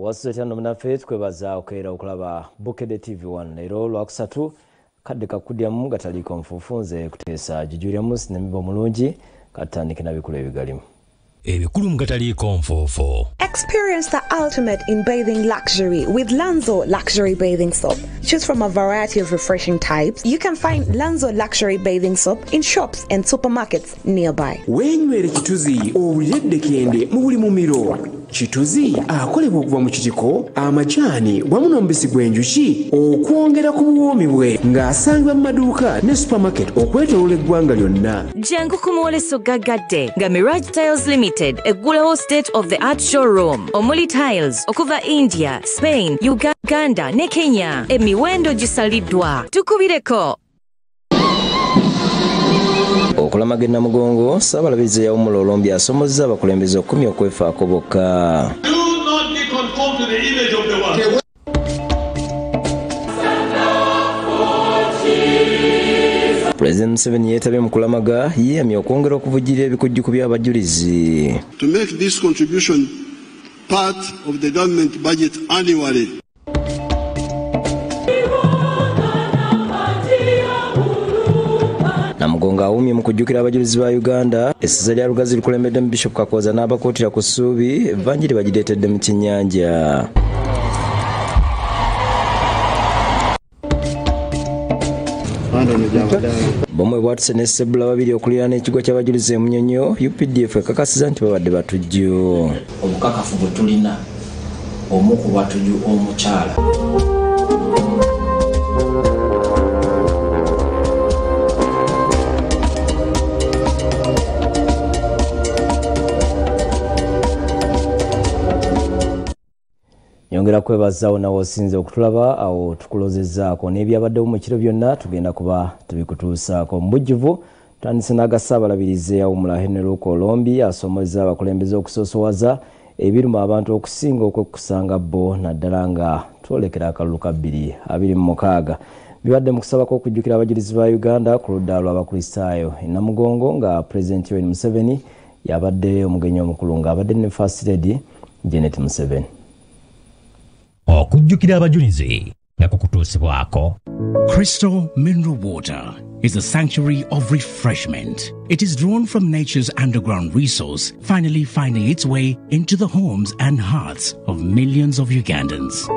Wasuze munaffe tukwebaza okeera okulaba Bukedde TV1 leero lwakusatu kadde kakudyamu gataliiko nfuufu nze kuteesa Julius Nemiba omulungi katutandike na bikulu ebigalimu. Ebikulu mu gataliiko nfuufu. Experience the ultimate in bathing luxury with Lanzo Luxury Bathing Soap. Choose from a variety of refreshing types. You can find Lanzo Luxury Bathing Soap in shops and supermarkets nearby. Wenywere kituzi owulire eddekende mu buli mumiro. Kituzi akolebwa okuva mu kitiko, amajaani wamu n'omubisi gw'enjuki okwongera ku buwoomi bwe ng'asangibwa mu maduuka ne supermarket okwetooloola eggwanga lyonna. Jangu ku mwoleso gaggadde nga Mirage Tiles Limited eggulawo state of the art showroom omuli tiles okuva India, Spain, Uganda ne Kenya. Emiwendo gisaliddwa. Tukubireko. Okulamaga e Namugongo, Ssaabalabirizi eyawummula Olombi asomozza abakulembeze okukomya okwefaako bokka. Do not be conformed to the image of the world. Pulezidenti Museveni yeetabye mu kulamaga yeeyamye okwongera okuvujjirira ebikujjuko by'abajulizi. To make this contribution part of the government budget annually. Namugongo awumye mu kujjukira abajulizi ba Uganda. Essaza lya Lugazi likulembeddemu Bishop Kakooza n'abakuutira ku ssuubi evanjiri bagireetedde mu kinnyanja. Bomu ebwatuse ne Ssebula babiri okuliraana ekigo ky'abajulizi e Munyonyo, UPDF ekakasiza nti babadde batujju. Obukakafu bwe tulina omu ku batujju omukyala. Nyongera kwebaza nawe osinze okutulaba awo tukulozezzaako n'ebyabaddewo mu kiro byonna tugenda kuba tubikutuusaako mu bujjuvu. Tutandise n'aga Ssaabalabirizi eyawummula Henry Luke Olombi asomozza abakulembeze okusoosowaza ebiruma abantu okusinga okwekusanga bo naddala nga twolekera akalulu ka 2026. Bibadde mu kusabako okujjukira abajulizi ba Uganda ku ludda lw'Abakristaayo e Namugongo nga Pulezidenti Yoweri Museveni yabadde omugenyi omukulu ng'abadde ne First Lady Janet Museveni. Okujjukira abajulizi nga kukutuusibwako. Crystal Mineral Water is a sanctuary of refreshment. It is drawn from nature's underground resource, finally finding its way into the homes and hearts of millions of Ugandans.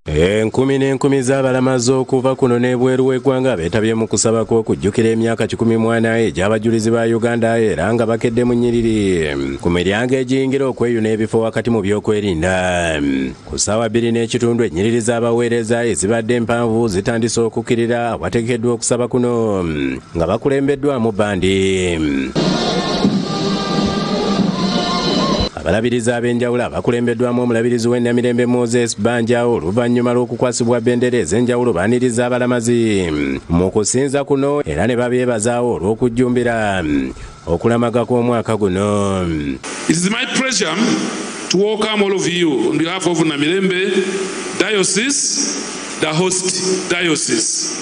Enkumi n'enkumi z'abalamazi okuva kuno n'ebweru w'eggwanga beetabye mu kusaba kw'okujjukira emyaka 14 egy'abajulizi ba Uganda era nga bakedde mu nnyiriri ku miryango egiyingira okweyuna ebifo wakati mu byokwerinda. Ku ssaawa 2:15 ennyiriri z'abaweereza ezibadde empanvu zitandise okukkirira awategekeddwa okusaba kuno nga bakulembeddwamu bandi. Abalabirizi ab'enjawulo abakulembeddwamu omulabirizi w'e Namirembe Moses Banja oluvannyuma lw'okukwasibwa bendera ez'enjawulo baaniriza abalamazi mu kusinza kuno era ne babeebazaawo olw'okujjumbira okulamaga kw'omwaka guno. It is my pleasure to welcome all of you on behalf of Namirembe Diocese, the host diocese.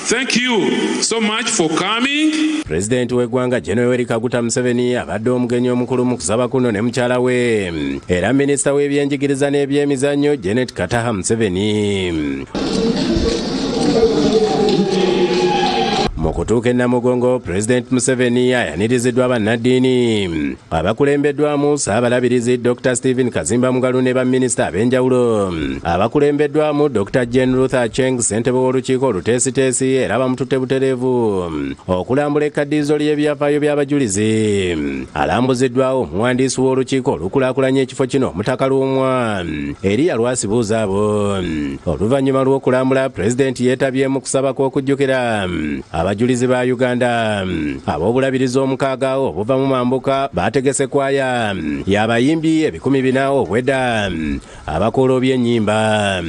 Thank you so much for coming. Pulezidenti w'eggwanga General Yoweri Kaguta Museveni abadde omugenyi omukulu mu kusaba kuno ne mukyala we era minisita w'ebyenjigiriza n'ebyemizannyo Janet Kataha Museveni. Mu kutuuka e Namugongo, Pulezidenti Museveni ayaniriziddwa bannaddiini abakulembeddwamu Ssaabalabirizi Dr. Stephen Kazimba Mugalu ne baminisita ab'enjawulo abakulembeddwamu Dr. Jane Ruth Acheng ssentebe w'olukiiko oluteesiteesi era bamututte butereevu okulambula ekkaddiizo ly'ebyafaayo by'abajulizi. Alambuziddwawo omuwandiisi w'olukiiko olukulaakulanya ekifo kino Omutaka Lwomwa Eriya Lwasibuuza abo. Oluvannyuma lw'okulambula, Pulezidenti yeetabye mu kusaba kw'okujjukira abajulizi ba Uganda ab'obulabirizi omukaaga obuva mu mambuka bategese kwaya y'abayimbi 4,000 obwedda abakoolobya ennyimba.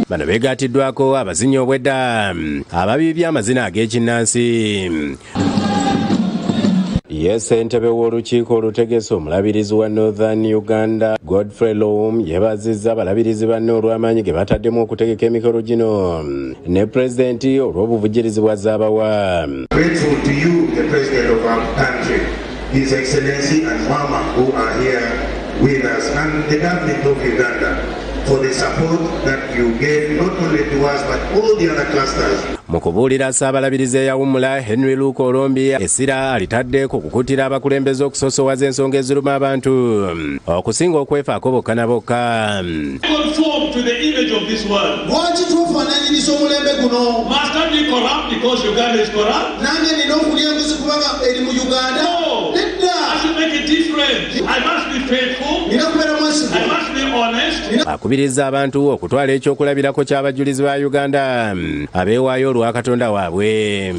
Bano beegattiddwako abazinyi obwedda ababiibya amazina ag'ekinnansi. Ye ssentebe w'olukiiko olutegese omulabirizi wa Northern Uganda Godfrey Lowum yeebazizza abalabirizi banne olw'amaanyi ge bataddemu okutegeka emikolo gino ne pulezidenti olw'obuvujjirizi bw'azaabawa. Grateful to you, the president of our country. His Excellency and Mama who are here with us, and the government of Uganda for the support that you gave not only to us but all the other clusters. Mu kubuulira Ssaabalabirizi eyawummula Henry Luke Orombi essira alitadde ku kukuutira abakulembeze okusosowaza ensonga eziruma abantu okusinga okwefaako bokka na bokka. Conform to the image of this world. Lwaki twefaananyiriza omulembe guno? Must I be corrupt because Uganda is corrupt? Nange nina okulya enguzi kubanga eri mu Uganda? No. Nedda. I should make a difference. I must be faithful. Nina kubeera mwesigwa. I must be honest. Akubiriza abantu okutwala ekyokulabirako ky'abajulizi ba Uganda abeewaayo olwa Katonda waabwe.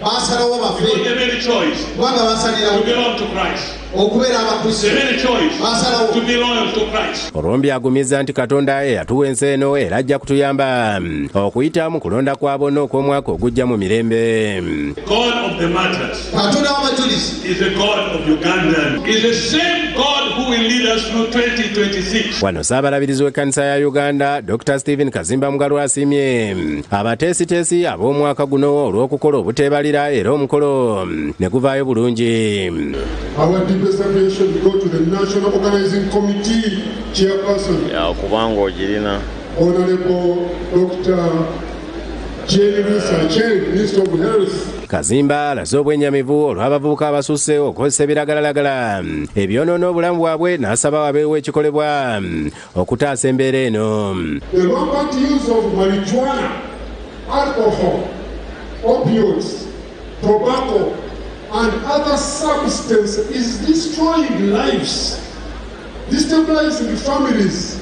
Baasalawo bafe. They made a choice. Kubanga baasalirawo. To belong to Christ. Okubeera Abakristo. They made a choice. Baasalawo. To be loyal to Christ. Orombi agumizza nti Katonda eyatuwa ensi eno era ajja kutuyamba okuyita mu kulonda kwa bonna okw'omwaka ogujja mu mirembe. God of the martyrs. Katonda w'abajulizi. Is the God of Uganda. Is the same God who will lead us through 2026. Wano Ssaabalabirizi w'ekkanisa ya Uganda Dr. Stephen Kazimba Mugalu asiimye abateesiteesi ab'omwaka guno olw'okukola obuteebalira era omukolo ne guvaayo bulungi. Our deepest appreciation go to the National Organizing Committee Chairperson, kubanga ogirina, Honorable Dr. Jane Ruth Aceng, Minister of Health. Kazimba alaze obwennyamivu olw'abavubuka abasusse okukozesa ebiragalalagala ebyonoona obulamu bwabwe n'asaba wabeewo ekikolebwa okutaasa embeera eno. The rampant use of marijuana, alcohol, opioids, tobacco and other substances is destroying lives, destabilizing families,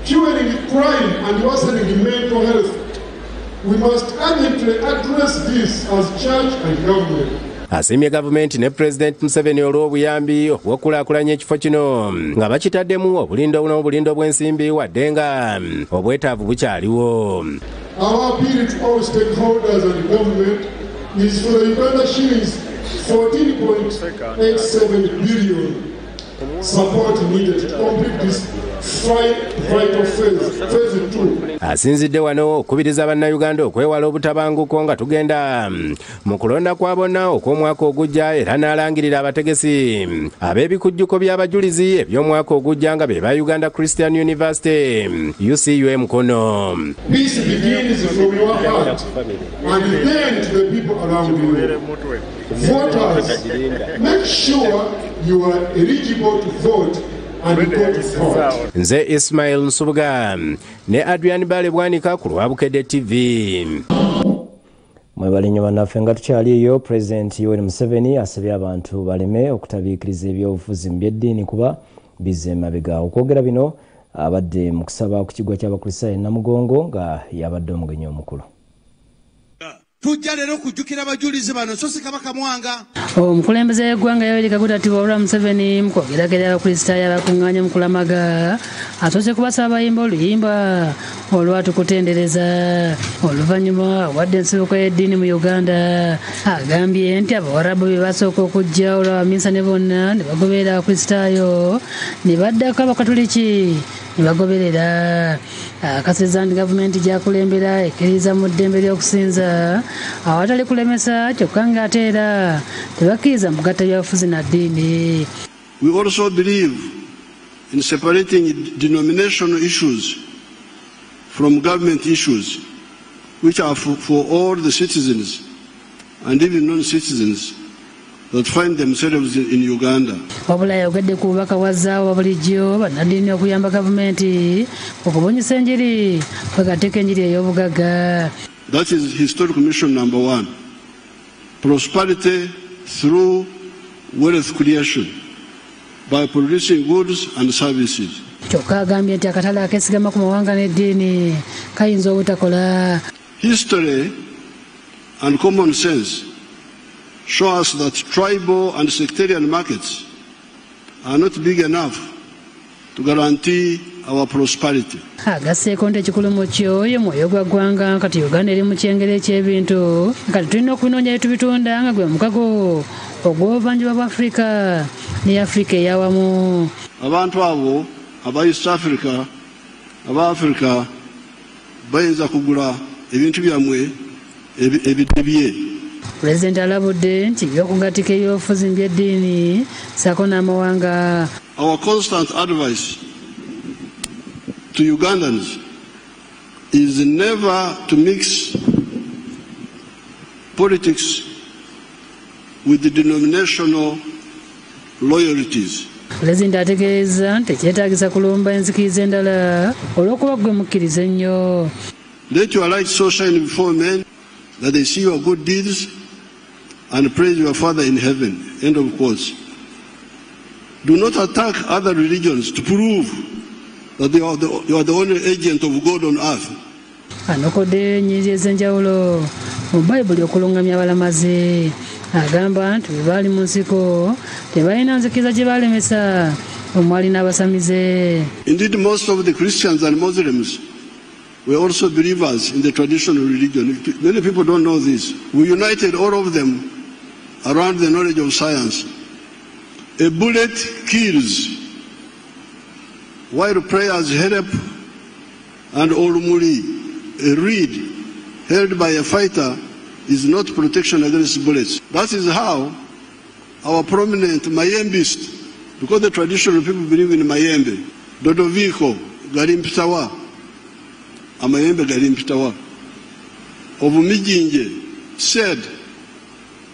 fueling crime and worsening mental health. We must urgently address this as church and government. Asiimye gavumenti ne Pulezidenti Museveni olw'obuyambi obw'okulaakulanya ekifo kino nga bakitaddemu obulindo n'obulindo bw'ensimbi wadde nga obwetaavu bukyaliwo. Our appeal to all stakeholders and government is for the Uganda shillings 14.87 billion support needed to complete this vital phase, phase 2. Asinzidde wano okukubiriza bannayuganda okwewala obutabanguko nga tugenda mu kulonda kwa bonna okw'omwaka ogujja era n'alangirira abategesi ab'ebikujjuko by'abajulizi eby'omwaka ogujja nga be ba Uganda Christian University UCU e Mukono. Peace begins from your heart and then to the people around you. Voters, make sure you are eligible to vote and go to vote. Nze Ismail Nsubuga ne Adrian Bale Bwanika ku lwa Bukedde TV. Mwebale nnyo bannaffe nga tukyaliyo. Pulezidenti Yoweri Museveni asabye abantu baleme okutabiikiriza ebyobufuzi mu by'eddiini kuba bizze emabega. Okwogera bino abadde mu kusaba ku kigwa ky'Abakristaayo e Namugongo nga yabadde omugenyi omukulu. Tujja leero okujjukira abajulizi bano so si Kabaka Mwanga. Omukulembeze w'eggwanga Yoweri Kaguta Tibuhaburwa Museveni mu kwogeragera Abakristaayo abakuŋŋaanye mu kulamaga asoose kubasaba bayimba oluyimba olwatukutendereza. Oluvannyuma awadde ensibuko y'eddiini mu Uganda agambye nti Abawarabu be basooka okujja olw'abaminsane bonna ne bagoberera Abakristaayo ne baddako Abakatuliki ne bagoberera. Akasizza nti gavumenti gy'akulembera ekkiririza mu ddembe ly'okusinza awatali kulemesa kyokka ng'ate era tebakkiriza mu kugatta byabufuzi na ddiini. We also believe in separating denominational issues from government issues, which are for all the citizens and even non-citizens that find themselves in Uganda. Wabula yayogedde ku bubaka bwazzaawo bulijjo bannaddiini okuyamba gavumenti okubunyisa enjiri kwegatteko enjiri ey'obugagga. That is historic mission number 1. Prosperity through wealth creation by producing goods and services. Kyokka agambye nti akatale akeesigama ku mawanga n'eddiini kayinza obutakola. History and common sense show us that tribal and sectarian markets are not big enough to guarantee our prosperity. Agasseeko nti ekikulu mu kyo ye mwoyo gwa ggwanga kati Uganda eri mu kyengera eky'ebintu kati tulina okubinoonya bye tubitunda nga gwe mukago ogw'obuvanjuba bwa Afrika ne Afrika ey'awamu. Abantu abo aba East Africa, aba Africa bayinza kugula ebintu byammwe ebidibye. Pulezidenti alabudde nti ebyokugatika ebyobufuzi mu by'eddiini ssaako n'amawanga. Our constant advice to Ugandans is never to mix politics with the denominational loyalties. Pulezidenti ategeeza nti tekyetaagisa kulumba enzikiriza endala olw'okuba ggwe mukkiriza ennyo. Let your light so shine before men that they see your good deeds and praise your Father in heaven. End of quotes. Do not attack other religions to prove that you are the only agent of God on earth. Anokodde ennyiriri ez'enjawulo mu Bayibuli okulungamya abalamazi. Agamba nti bwe baali mu nsiko tebalina nzikiza gye baalemesa omwali n'abasamize. Indeed, most of the Christians and Muslims were also believers in the traditional religion. Many people don't know this. We united all of them around the knowledge of science. A bullet kills, while prayers help, and olumuli, a reed held by a fighter, is not protection against bullets. That is how our prominent Mayembist, because the traditional people believe in Mayembe, Dodoviko Galimpitawa, Amayembe Galimpitawa, of Mijinje, said,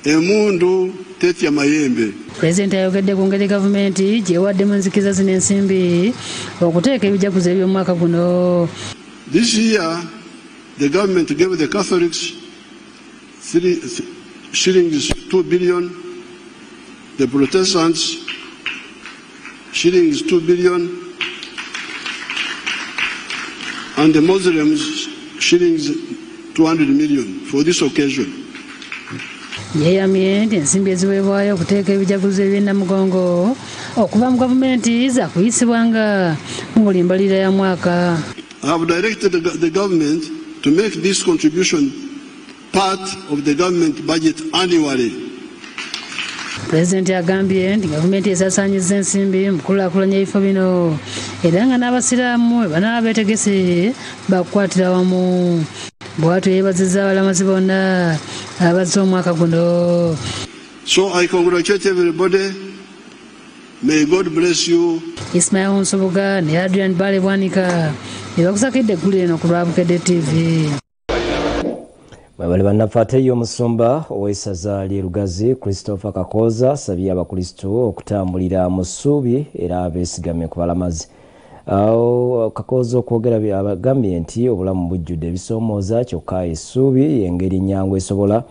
Emundu tetya Mayembe. Pulezidenti ayogedde ku ngeri gavumenti gyewadde mu nzikiza zino ensimbi okuteeka ebijaguzo eby'omwaka guno. This year, the government gave the Catholics 3 shillings 2 billion, the Protestants shillings 2 billion, and the Muslims shillings 200 million for this occasion. Yeeyamye nti ensimbi eziweebwayo okuteeka ebijaguzo eby'ennamugongo okuva mu gavumenti zaakuyisibwanga mu buli mbalirira ya mwaka. I have directed the government to make this contribution part of the government budget annually. Pulezidenti agambye nti gavumenti esaasaanyizza ensimbi mu kukulaakulanya ebifo bino era nga n'abasiraamu bwe banaaba beetegese bakukwatira wamu. Bw'atyo yeebazizza abalamazi bonna abazze omwaka guno. So I congratulate everybody. May God bless you. Ismail Nsubuga ne Adrian Bale Bwanika ne bakusakidde eggulu eno ku lwa Bukedde TV. Mwebale bannaffe. Ate ye omusumba ow'essaza ly'e Lugazi Christopher Kakooza asabye abakristu okutambulira mu ssuubi era beesigamye ku balamazi. Awo Kakooza okwogera abagambye nti obulamu bujjudde ebisoomooza, kyokka essuubi y'engeri nnyangu esobola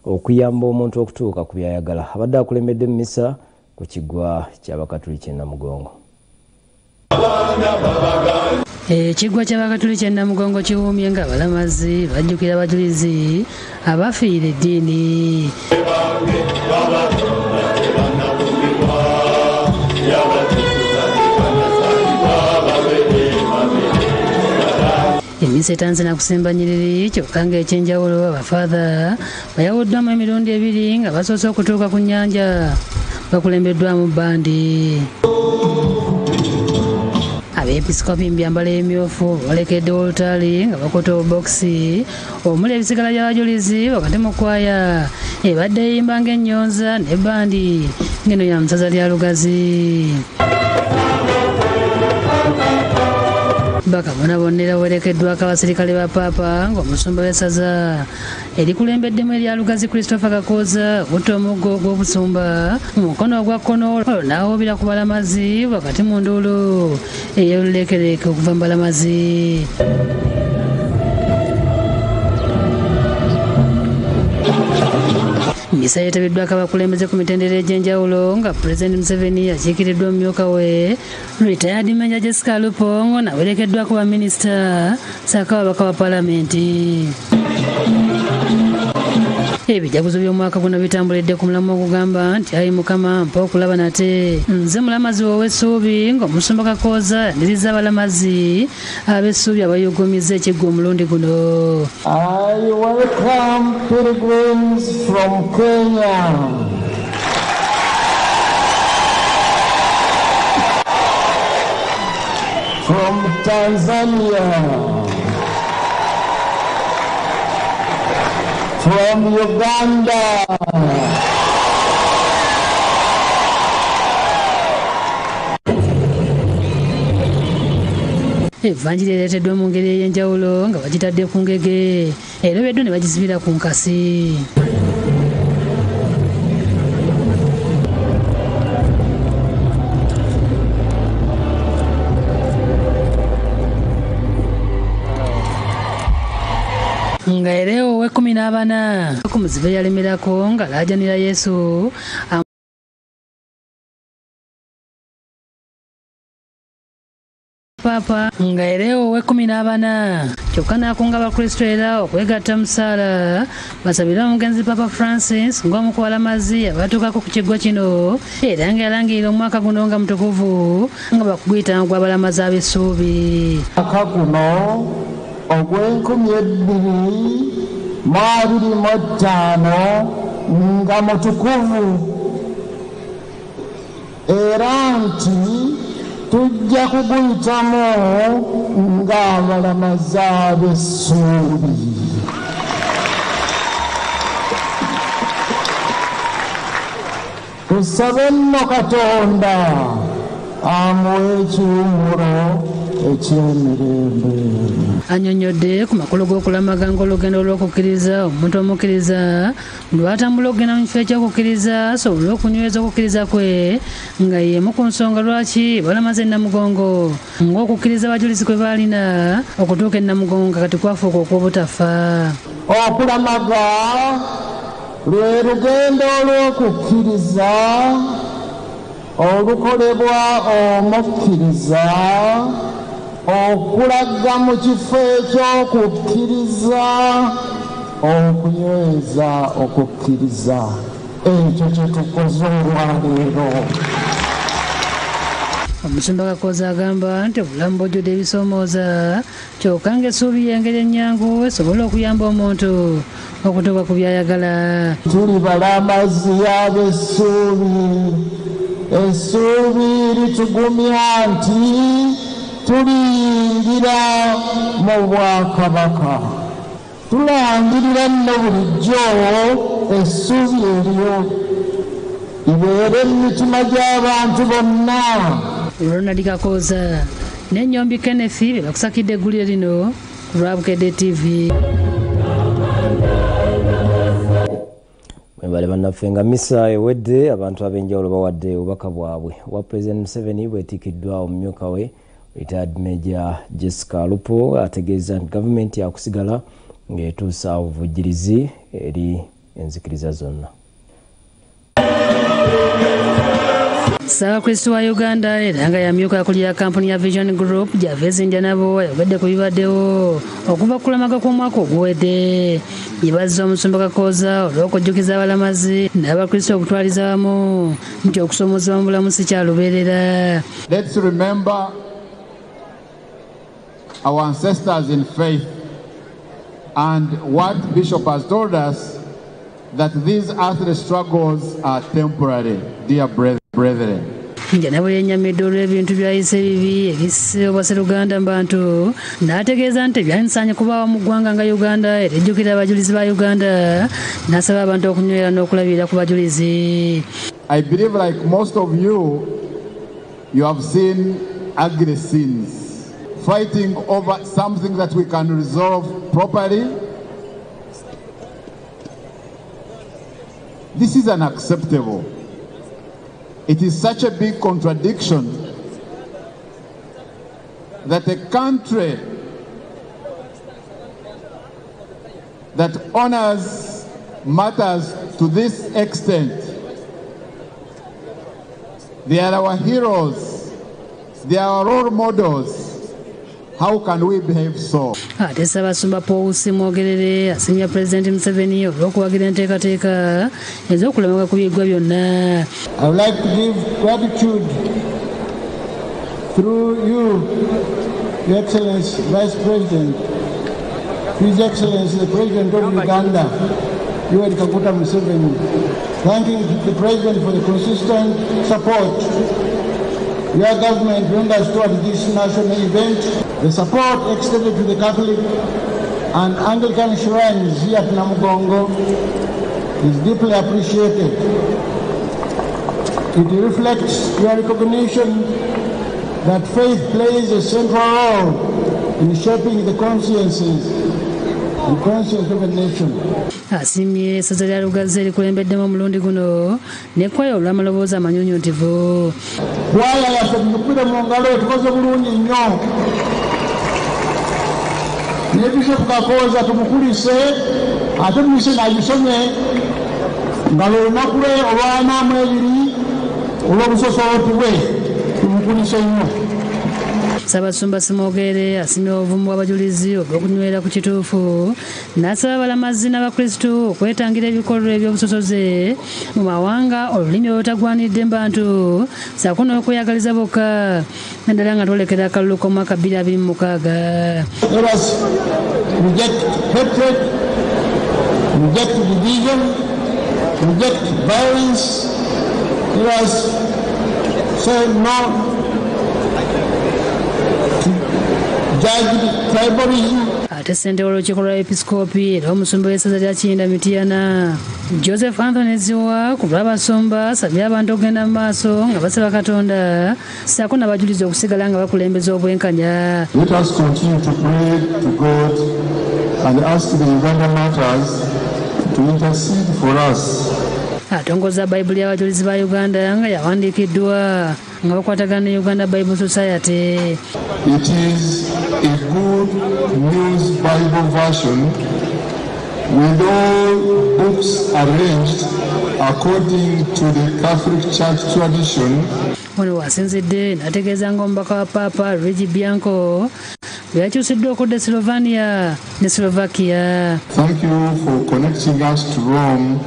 okuyamba omuntu okutuuka ku by'ayagala. Abadde akulembedde mu misa ku kiggwa ky'Abakatuliki e Namugongo. Ekiggwa ky'Abakatuliki e Namugongo kiwuumye ng'abalamazi bajjukira abajulizi abafiira eddiini. Emisa etandise na kusimba nnyiriri, kyokka ng'ekyenjawulo abafaatha bayawuddwamu emirundi ebiri nga basoose okutuuka ku nnyanja bakulembeddwamu bbandi. Abeepiskopi mu byambalo ebimyufu balekedde wolutaali nga bakutte obubokisi omuli ebisigala by'abajulizi wakati mu kwaya ebadde eyimba ng'ennyonza n'ebbandi ng'eno ya musaza lya Lugazi. Bakabona bonna era bawerekeddwako abasirikale ba Paapa ng'omusumba w'essaza erikulembeddemu erya Lugazi Christopher Kakooza akutte omuggo ogw'obusumba mu mukono ogwa kkono olwo n'awoobera ku balamazi wakati mu nduulu ey'oluleekereeke okuva mu balamazi. Misa yeetabiddwako abakulembeze ku mitendera egy'enjawulo nga Pulezidenti Museveni akiikiriddwa omumyuka we retired Major Jessica Alupo ng'awerekeddwako baminisita ssaako ababaka ba Paalamenti. Ebijaguzo by'omwaka guno bitambulidde ku mulamwa ogugamba nti ayi Mukama mpa okulaba nate. Nze mulamazi ow'essuubi ng'omusumba Kakooza yaniriza abalamazi ab'essuubi abayugumizza ekiggwa omulundi guno. I welcome pilgrims from Kenya. From Tanzania. from Uganda. Evanjiri ereeteddwa mu ngeri ey'enjawulo nga bagitadde ku ngege erobeddwa ne bagisibira ku nkasi. Nga era ow'ekkumi n'abana ku muzibe yalemerako ng'alaajanira Yesu Papa nga era ow'ekkumi n'abana kyokka n'akunga Abakristo era okwegatta mu ssaala basabire omugenzi Papa Francis ng'omu ku balamazi abatuukako ku kiggwa kino era nga yalangirira omwaka guno nga mutukuvu nga bakuguyita gw'abalamazi ab'essuubi. Omwaka guno ogw'e 2025 nga mutukuvu era nti tujja kuguyitamu ng'abalamazi ab'essuubi. Tusabe nno Katonda amuwe ekiwummulo eky'emirembe. Annyonnyodde ku makulu g'okulamaga ng'olugendo lw'okukkiriza omuntu omukkiriza lw'atambula okugenda mu kifo eky'okukkiriza asobole okunyweza okukkiriza kwe nga y'emu ku nsonga lwaki balamaze e Namugongo ng'okukkiriza abajulizi kwe baalina okutuuka e Namugongo kati kwafuuka okw'obutafa. Okulamaga lwe lugendo olw'okukkiriza olukolebwa omukkiriza okulaga mu kifo eky'okukkiriza okunyweza okukkiriza. Ekyo kye tukoze olwaleero. Omusumba Kakooza agamba nti obulamu bujjudde ebisoomooza kyokka ng'essuubi y'engeri ennyangu esobola okuyamba omuntu okutuuka ku by'ayagala. Tuli balamazi ab'essuubi. Essuubi litugumya nti tuliyingira mu bwakabaka. Tulangirira nno bulijjo essuubi eryo libeere mu mitima gy'abantu bonna. Ronald Kakooza n'Ennyombi Kenneth be bakusakidde eggulire lino ku lwa Bukedde TV. Mwebale bannaffe nga misa ewedde abantu ab'enjawulo bawadde obubaka bwabwe. Obwa Pulezidenti Museveni bwetikiddwa omumyuka we Retired Major Jessica Alupo ategeeza nti gavumenti yakusigala ng'etuusa obuvujjirizi eri enzikiriza zonna. Ssaabakristo wa Uganda era nga yamyuka akulira kampuni ya Vision Group Javez Ndyanabo ayogedde ku bibaddewo okuva ku kulamaga kw'omwaka oguwedde. Yebazza omusumba Kakooza olw'okujjukiza abalamazi n'abakristo okutwaliza wamu nti okusoomoozebwa mu bulamu si kya lubeerera. Let's remember our ancestors in faith and what Bishop has told us, that these earthly struggles are temporary, dear brethren. Ndyanabo yennyamidde olw'ebintu byayise ebibi ebisse obwasseruganda mu bantu n'ategeeza nti ebyandisaanye kubaawo mu ggwanga nga Uganda era ejjukira abajulizi ba Uganda n'asaba abantu okunywera n'okulabirira ku bajulizi. I believe like most of you, you have seen ugly scenes, fighting over something that we can resolve properly. This is unacceptable. It is such a big contradiction that a country that honors matters to this extent, they are our heroes, they are our role models. How can we behave so? Ate Ssaabasumba Paul Ssemwogerere asiimye Pulezidenti Museveni olw'okuwagira enteekateeka ez'okulamaga ku biggwa byonna. I would like to give gratitude through you, Your Excellency Vice President, His Excellency the President of Uganda, Yoweri Kaguta Museveni, thanking the President for the consistent support your government renders towards this national event, the support extended to the Catholic and Anglican shrines here at Namugongo is deeply appreciated. It reflects your recognition that faith plays a central role in shaping the consciences and conscience of a nation. Asiimye essaza lya Lugazi erikulembeddemu omulundi guno n'ekkwaya olw'amaloboozi amanyunyuntivu. Kwaya yaffe tugikubire mu ngalo, tukoze bulungi nnyo. Ne Bishop Kakooza tumukulise ate tumuyise n'agisomye nga lw'olunaku lwe olw'ana mu ebiri olw'obusosooti bwe, tumukulise nnyo. Ssaabasumba Ssemwogerere asiimye obuvumu bw'abajulizi olw'okunywera ku kituufu n'asaba abalamazi n'Abakristu okwetangira ebikolwa eby'obusosoze mu mawanga olulimi olutagwanidde mu bantu ssaako n'okweyagaliza bokka naddala nga twolekera akalulu k'omwaka 2026. Let us reject hatred, reject division, reject violence. Let us say no to judge tribalism. Ate ssentebe w'olukiiko lwa Episikoopi era omusumba w'essaza lya Kiyinda Mityana Joseph Anthony Zziwa ku lw'abasumba asabye abantu okugenda mu maaso nga basaba Katonda ssaako n'abajulizi okusigala nga bakulembeza obwenkanya. Let us continue to pray to God and ask the Uganda martyrs to intercede for us. Atongoza Bayibuli y'abajulizi ba Uganda nga yawandiikiddwa nga bakwatagana ne Uganda Bible Society. It is a good news Bible version with all books arranged according to the Catholic Church tradition. Ono wasinzidde n'ategeeza ng'omubaka wa Paapa Luigi Bianco bwe yakyusiddwa okudda Slovenia ne Slovakia. Thank you for connecting us to Rome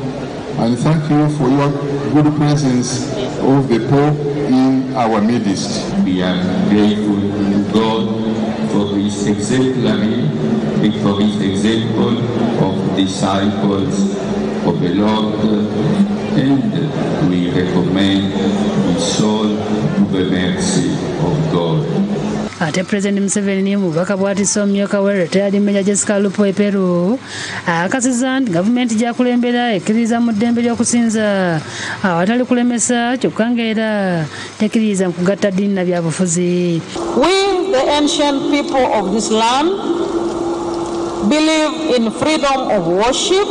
and thank you for your good presence of the Pope in our midst. We are grateful to God for his exemplary, for his example of disciples of the Lord, and we recommend his soul to the mercy of God. Ate Pulezidenti Museveni mu bubaka bw'atisse omumyuka we retired Major Jessica Alupo e Peru akakasizza nti gavumenti gy'akulembera ekkiririza mu ddembe ly'okusinza awatali kulemesa kyokka ng'era tekkiririza mu kugatta ddiini na byabufuzi. We, the ancient people of this land, believe in freedom of worship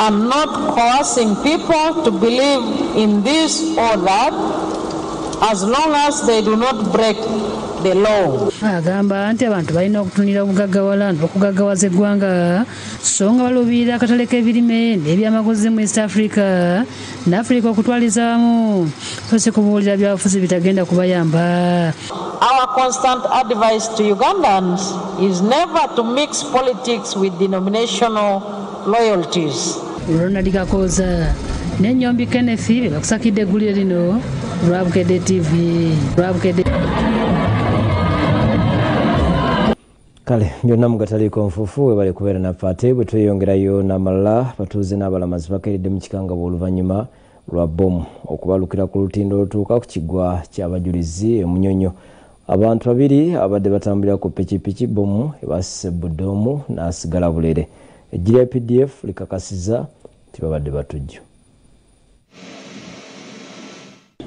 and not coercing people to believe in this or that as long as they do not break the law. Agamba nti abantu balina okutunira obugaggawala n'okugaggawaza eggwanga so nga baluubirira akatale k'ebirime n'ebyamaguzi mu East Africa ne Africa okutwaliza wamu so si kubuulira byabufuzi bitagenda kubayamba. Our constant advice to Ugandans is never to mix politics with denominational loyalties. Ronald Kakooza ne Nnyombi Kenneth be bakusakidde eggulire lino lwa Bukedde TV. Lwa Bukedde. Kale byonna mugataliiko nfuufu webale kubeera naffe ate bwe tweyongerayo n'amalala batuuze n'abalamazi bakeeredde mu kikangabwa oluvannyuma lwa bbomu okubalukira ku lutindo olutuuka ku kiggwa ky'abajulizi e Munyonyo. Abantu babiri abadde batambulira ku pikipiki bbomu ebasise budde omu n'asigala bulere. Eggye lya PDF likakasizza nti babadde batujju.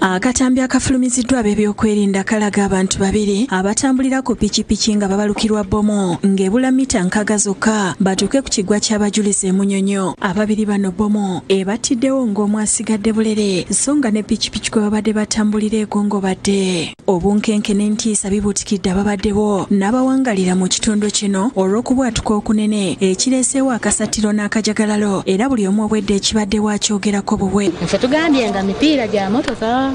Akatambi akafulumiziddwa ab'ebyokwerinda kalaga abantu babiri abatambulira ku pikipiki nga babalukirwa bbomu ng'ebula mita 6 zokka batuuke ku kiggwa ky'abajulizi e Munyonyo. Ababiri bano bbomu ebattiddewo ng'omu asigadde bulere so nga ne pikipiki kwe babadde batambulira egongobadde. Obunkenke n'entiisa bibuutikidde ababaddewo n'abawangalira mu kitundu kino olw'okubwatuka okunene ekireeseewo akasattiro n'akajagalalo era buli omu obwedde ekibaddewo akyogerako bubwe. Ffe tugambye nga mipiira gya motoka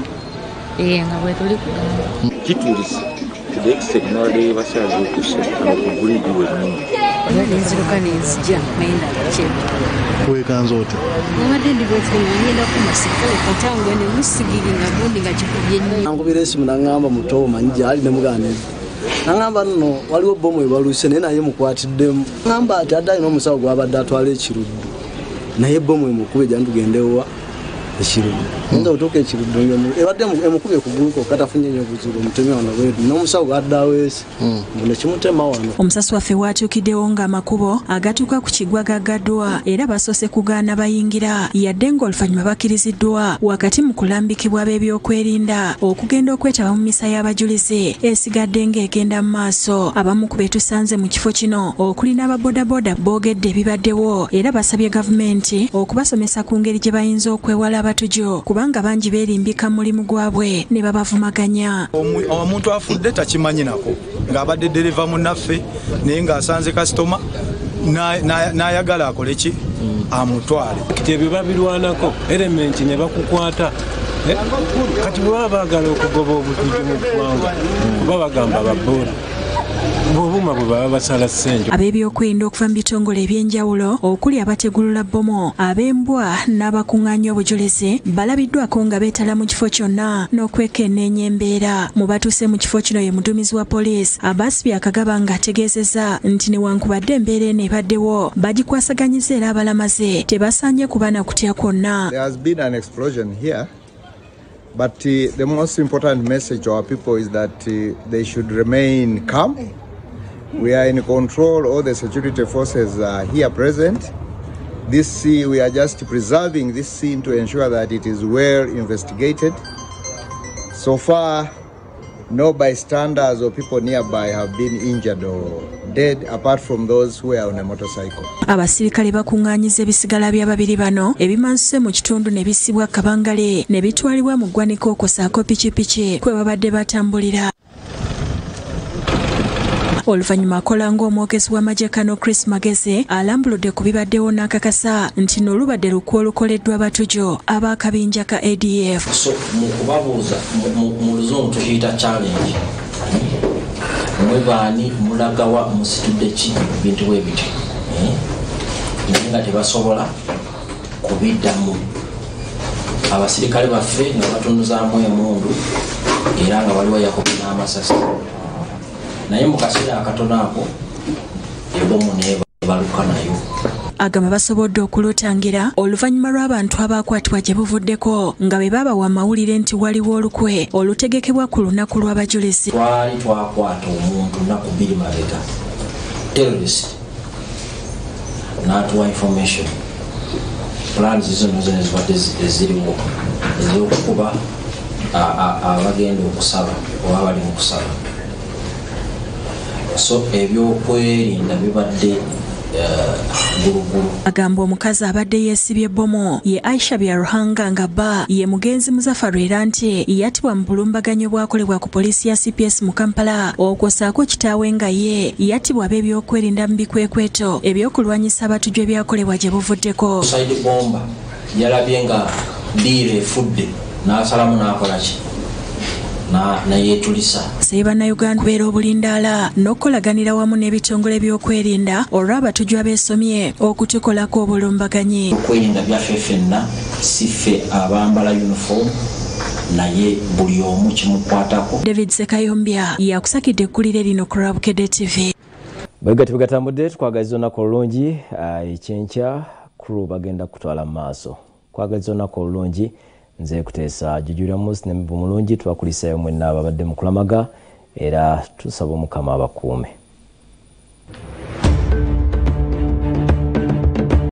nga bwe tuli kugamba. Kituulisa to the extent n'abadde bakyazuukuse awo ku gulidi wennyini. Nziruka nenzija naye ndaba Weekanze otya? Nabadde ndi bwekiri nga ngenda kumasika katangwe ne musigiri nga gundi nga kikubye nnyo. Ankubira esimu n'aŋŋamba muto omanyi gy'ali ne mugaana edda. N'aŋŋamba nno waliwo bbomu ebaluse naye naye mukwatiddemu. N'aŋŋamba ati adde alina omusawo gw'abadde atwala ekiruddu naye bbomu emukube jangu tugende wa Ekiruddu nza otuuka Ekiruddu ebadde emukubye kuguluko katafunye nnyo obuzibu omutemi wano bweru n'omusawo gwadde aweese mbu nekimutema wano. Omusasi waffe waatuukiddewo ng'amakubo agatuuka ku kiggwa gaggaddwa era basoose kugaana bayingira yadde ng'oluvannyuma bakkiriziddwa wakati mu kulambikibwa b'ebyokwerinda okugenda okwetaba mu misa y'abajulizi esigadde ng'egenda mu maaso. Abamu ku betusanze mu kifo kino okuli n'ababodaboda boogedde ebibaddewo era basabye gavumenti okubasomesa ku ngeri gye bayinza okwewala abatujo kubanga bangi beerimbika mulimu gwabwe ne babavumaganya. Omuntu afudde takimanyi nako ng'abadde ddereva munnaffe naye ng'asanze kasitoma n'ayagala akole ki amutwale. Ebyo babirwanako elementi ne bakukwata. Kati bwe baba baagala okugoba obutujju mu ggwanga kuba bagamba baboda bw'obuuma bwe baba basala ssente. Ab'ebyokwerinda okuva mu bitongole eby'enjawulo okuli abategulula bbomu, ab'embwa n'abakuŋŋaanya obujulizi balabiddwako nga beetala mu kifo kyonna n'okwekenneenya embeera. Mu batuuse mu kifo kino ye muduumizi wa poliisi Abbas Byakagaba ng'ategeezezza nti newankubadde embeera eno ebaddewo bagikwasaganyiza era abalamaze tebasaanye kuba na kutya kwonna. There has been an explosion here. But the most important message to our people is that they should remain calm. We are in control, all the security forces are here present. This scene, we are just preserving this scene to ensure that it is well investigated. So far, no bystanders or people nearby have been injured or dead, apart from those who are on a motorcycle. Abasirikale bakuŋŋaanyiza ebisigala by'ababiri bano ebimansuse mu kitundu ne bissibwa kabangale ne bitwalibwa mu ggwanika okwosaako pikipiki kwe babadde batambulira. Oluvannyuma akola ng'omwogezi w'amagye Kano Chris Magezi alambuludde ku bibaddewo n'akakasa nti n'olubadde lukwe olukoleddwa abatujo ab'akabinja ka ADF. So mu kubabuuza mu luzungu tukiyita challenge. Mwe baani mulagawa musitudde ki bintu bwe bityo naye nga tebasobola kubiddamu. Abasirikale baffe nga batunuzaamu emmundu era nga waliwo yakubye n'amasasi naye mu kaseera akatono ako ebbomu n'ebaluka nayo. Agamba basobodde okulutangira oluvannyuma lw'abantu abaakwatibwa gye buvuddeko nga bwe babawa amawulire nti waliwo olukwe olutegekebwa ku lunaku lw'abajulizi. Twali twakwata omuntu nnaku 2 mabega terrorist n'atuwa information plans zonna zonna ezibadde eziriwo ez'okukuba abagenda okusaba oba bali mu kusaba. So ebyokwerinda bibadde gulugulu. Agamba omukazi abadde yeesibye bbomu ye Aisha Byaruhanga nga bba ye mugenzi Muzafaru era nti yattibwa mu bulumbaganyi obwakolebwa ku poliisi ya CPS mu Kampala okwosaako kitaawe nga ye yattibwa ab'ebyokwerinda mu bikwekweto ebyokulwanyisa abatujju ebyakolebwa gye buvuddeko. Suicide bomba yalabye nga ddiiro efudde n'asalamu n'akola ki nayeetulisa. Asabye bannayuganda okubeera obulindaala n'okukolaganira wamu n'ebitongole by'okwerinda olw'abatujju abeesomye okutukolako obulumbaganyi. Okwerinda byaffe ffenna si ffe abambala uniform naye buli omu kimukwatako. David Sekayombya yakusakidde ekkulire lino ku Bukedde TV. Bwe gatambudde tukwagaliza olunaku olulungi ekyenkya crew bagenda kutwala mu maaso. Kwagaliza olunaku olulungi. Nze kuteesa Jujura Musi ne Mulungi tubakulisayo mwenna ababadde mu kulamaga era tusaba Omukama abakuume.